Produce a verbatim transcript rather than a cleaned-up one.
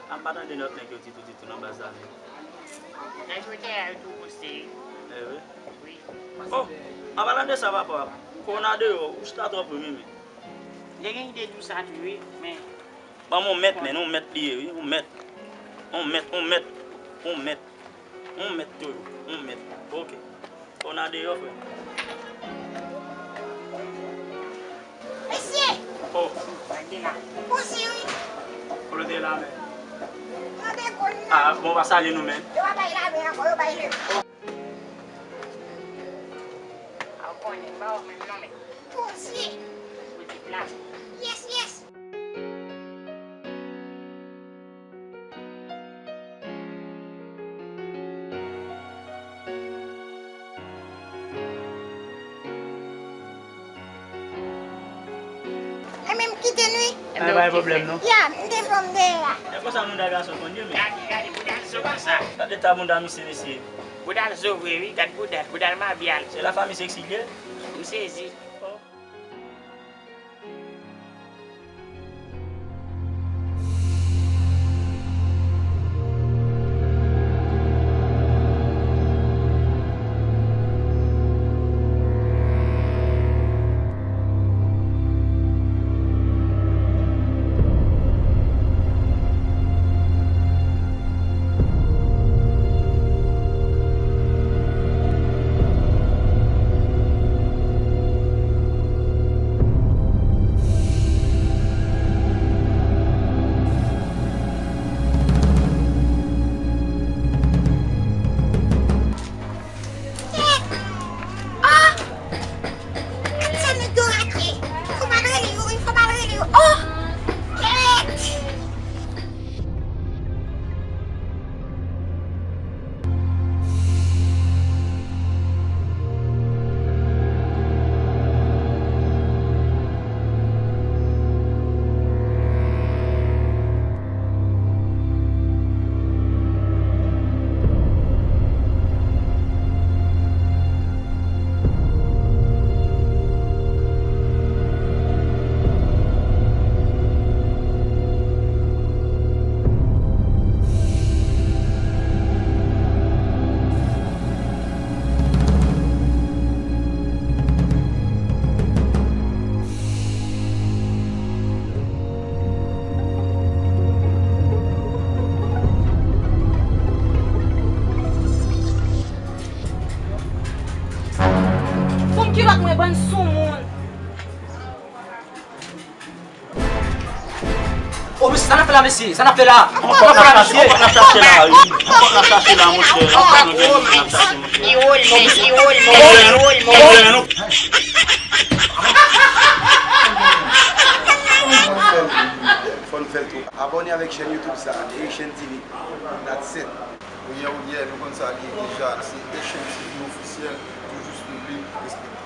A m pa tande lòt nèg yo ditou, ditou nan baz la menm. Nèg yo dèyè yo tou poste wi. Eh wi. Wi. Oh, an palan de sa, papa, kowona deyò, ou chita twòp wi, men. Li gen ide tou sa tou wi, men. Ban m yon mèt, men, yon mèt li ye wi, yon mèt. Yon mèt, yon mèt, yon mèt. Yon mèt toujou, yon mèt. Ok. Kowona deyò, frè. Mesye! Oh. Mwen te la. Poze wi. Kote w te la, men? Mwen te konn nan. Ah, bon, pa salye nou, men. Yo pa bay lamen ankò, yo bay lemen. A w konnen, m pa wè w menm non, men. Poze. Poze plat. Yes, yes. Enben, m kite n wi. Ay, pa gen pwoblèm, non. Ya, m te fè m dèyè a. E konsa moun da gason konn ye, men. Gade, gade, bouda l zo konsa. Gade eta bouda misye, mesye. Bouda l zo vre, wi. Gad bouda l, bouda l mabyal. Se la fanmi seksi l ye? M sezi. Kèt! Oh! Gad sa nèg yo rate! Fò m al rele yo wi, fò m al rele yo. Oh! Kèt! Fon kilòt mwen, bann soumoun. O mesye, sa n ap fè la, mesye? Sa n ap fè la? Ankò n ap chache, ankò n ap chache la, wi. Ankò n ap chache la, monchè. Ankò nou gen moun n ap chache, monchè. Fò n fè l tou. Abòne avèk chèn YouTube sa, Haitian T V. That's it. Ouyè, ouyè, nou konn sa li ye deja. Se Haitian T V ofisyèl, toujou swiv li, respekte.